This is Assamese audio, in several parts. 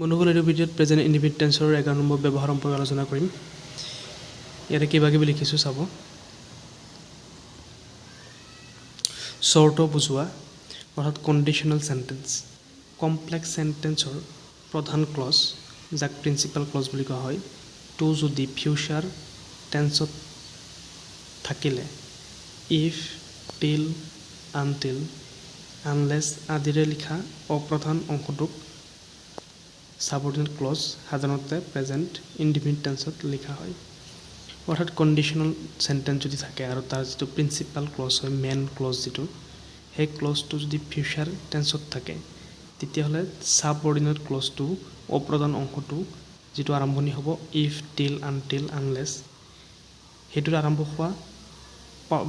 বন্ধুসকল, এইটো ভিডিঅ'ত প্ৰেজেণ্ট ইনডিফিনিট টেন্সৰ 11 নম্বৰ ব্যৱহাৰ সম্পৰ্কে আলোচনা কৰিম। ইয়াতে কিবা কিবি লিখিছোঁ, চাব। চৰ্ত বুজোৱা, অৰ্থাৎ কণ্ডিশ্যনেল চেণ্টেন্স। কমপ্লেক্স চেণ্টেন্সৰ প্ৰধান ক্লজ, যাক প্ৰিন্সিপাল ক্লজ বুলি কোৱা হয়, টো যদি ফিউচাৰ টেন্সত থাকিলে if, till, until, unless আদিৰে লিখা অপ্ৰধান অংশটোক ছাবঅৰ্ডিনেট ক্লজ সাধাৰণতে প্ৰেজেণ্ট ইনডিফিনিট টেন্সত লিখা হয়। অৰ্থাৎ কণ্ডিশ্যনেল চেণ্টেন্স যদি থাকে আৰু তাৰ যিটো প্ৰিন্সিপাল ক্লজ হয়, মেইন ক্লজ যিটো, সেই ক্লজটো যদি ফিউচাৰ টেন্সত থাকে, তেতিয়াহ'লে ছাবঅৰ্ডিনেট ক্লজটো, অপ্ৰধান অংশটো, যিটো আৰম্ভণি হ'ব if, till, until, unless, সেইটোত আৰম্ভ হোৱা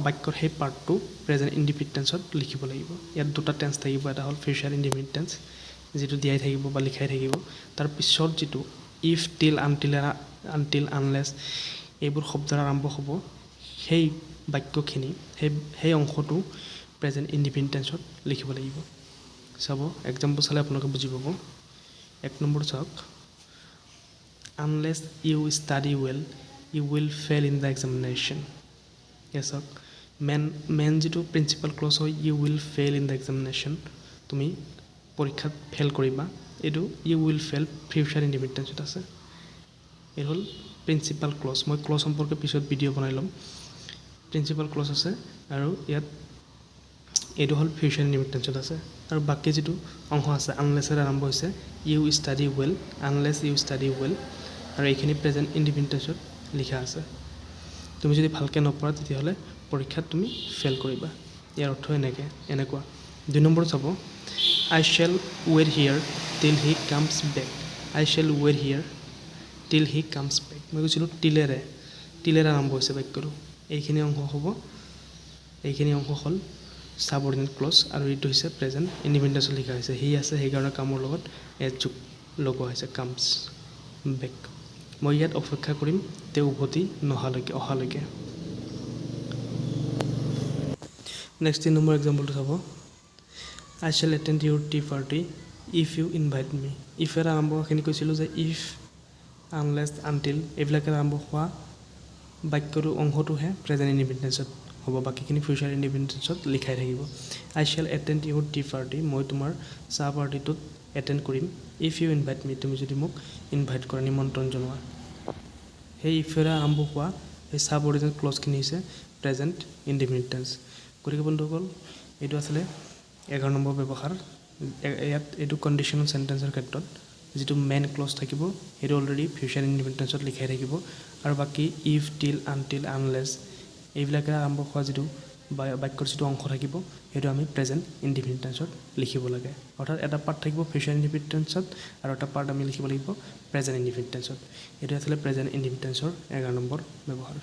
বাক্যৰ সেই পাৰ্টটো প্ৰেজেণ্ট ইনডিফিনিট টেন্সত লিখিব লাগিব। ইয়াত দুটা টেন্স থাকিব। এটা হ'ল ফিউচাৰ ইনডিফিনিট টেন্স, যিটো দিয়াই থাকিব বা লিখাই থাকিব। তাৰ পিছত যিটো if, till, until, unless এইবোৰ শব্দৰ আৰম্ভ হ'ব, সেই বাক্যখিনি, সেই অংশটো প্ৰেজেণ্ট ইনডিফিনিট টেন্সত লিখিব লাগিব। চাব, এক্সাম্পল চালে আপোনালোকে বুজি পাব। 1 নম্বৰ চাওক। Unless you study well, you will fail in the examination. ইয়াত চাওক, মেইন যিটো প্ৰিন্সিপাল ক্লজ হয়, you will fail in the examination, তুমি পৰীক্ষাত ফেইল কৰিবা। এইটো you will fail future indefinite টেন্সত আছে। এইটো হ'ল প্ৰিন্সিপাল ক্লজ। মই ক্লজ সম্পৰ্কে পিছত ভিডিঅ' বনাই ল'ম। প্ৰিন্সিপাল ক্লজ আছে আৰু ইয়াত এইটো হ'ল ফিউচাৰ ইনডিফিনিট টেন্সত আছে। আৰু বাকী যিটো অংশ আছে, আনলেছেৰে আৰম্ভ হৈছে, you study well, unless you study well, আৰু এইখিনি প্ৰেজেণ্ট ইনডিফিনিট টেন্সত লিখা আছে। তুমি যদি ভালকৈ নপঢ়া, তেতিয়াহ'লে পৰীক্ষাত তুমি ফেইল কৰিবা। ইয়াৰ অৰ্থ এনেকুৱা। 2 নম্বৰ চাব। I shall wait here till he comes back. I shall wait here till he comes back. মই কৈছিলোঁ, টিলেৰে আৰম্ভ হৈছে বাক্যটো। এইখিনি অংশ হ'ব, এইখিনি অংশ হ'ল ছাবঅৰ্ডিনেট ক্লজ আৰু এইটো হৈছে প্ৰেজেণ্ট ইনডিফিনিট টেন্সত লিখা হৈছে। হি আছে, সেইকাৰণে কামৰ লগত এছ যোগ লগোৱা হৈছে, কামছ বেক। মই ইয়াত অপেক্ষা কৰিম তেওঁ উভতি নহালৈকে, অহালৈকে। নেক্সট 3 নম্বৰ এক্সাম্পলটো চাব। I shall attend your tea party if you invite me. ইফেৰে আৰম্ভ হোৱাখিনি কৈছিলোঁ যে if, unless, until এইবিলাকেৰে আৰম্ভ হোৱা বাক্যটোৰ অংশটোহে প্ৰেজেণ্ট ইনডিফিনিট টেন্সত হ'ব, বাকীখিনি ফিউচাৰ ইনডিফিনিট টেন্সত লিখাই থাকিব। I shall attend your tea party, মই তোমাৰ চাহ পাৰ্টিটোত এটেণ্ড কৰিম, if U invite মি, তুমি যদি মোক ইনভাইট কৰা, নিমন্ত্ৰণ জনোৱা। সেই ইফেৰে আৰম্ভ হোৱা সেই ছাবঅৰ্ডিনেট ক্লজখিনি হৈছে প্ৰেজেণ্ট ইনডিফিনিট টেন্স। গতিকে বন্ধুসকল, এইটো আছিলে 11 নম্বৰ ব্যৱহাৰ। ইয়াত এইটো কণ্ডিশ্যনেল চেণ্টেন্সৰ ক্ষেত্ৰত যিটো মেইন ক্লজ থাকিব, সেইটো অলৰেডি ফিউচাৰ ইনডিফিনিট টেন্সত লিখাই থাকিব আৰু বাকী if, till, until, unless এইবিলাকেৰে আৰম্ভ হোৱা যিটো বাক্যৰ যিটো অংশ থাকিব, সেইটো আমি প্ৰেজেণ্ট ইনডিফিনিট টেন্সত লিখিব লাগে। অৰ্থাৎ এটা পাৰ্ট থাকিব ফিউচাৰ ইনডিফিনিট টেন্সত আৰু এটা পাৰ্ট আমি লিখিব লাগিব প্ৰেজেণ্ট ইনডিফিনিট টেন্সত। এইটো আছিলে প্ৰেজেণ্ট ইনডিফিনিট টেন্সৰ 11 নম্বৰ ব্যৱহাৰ।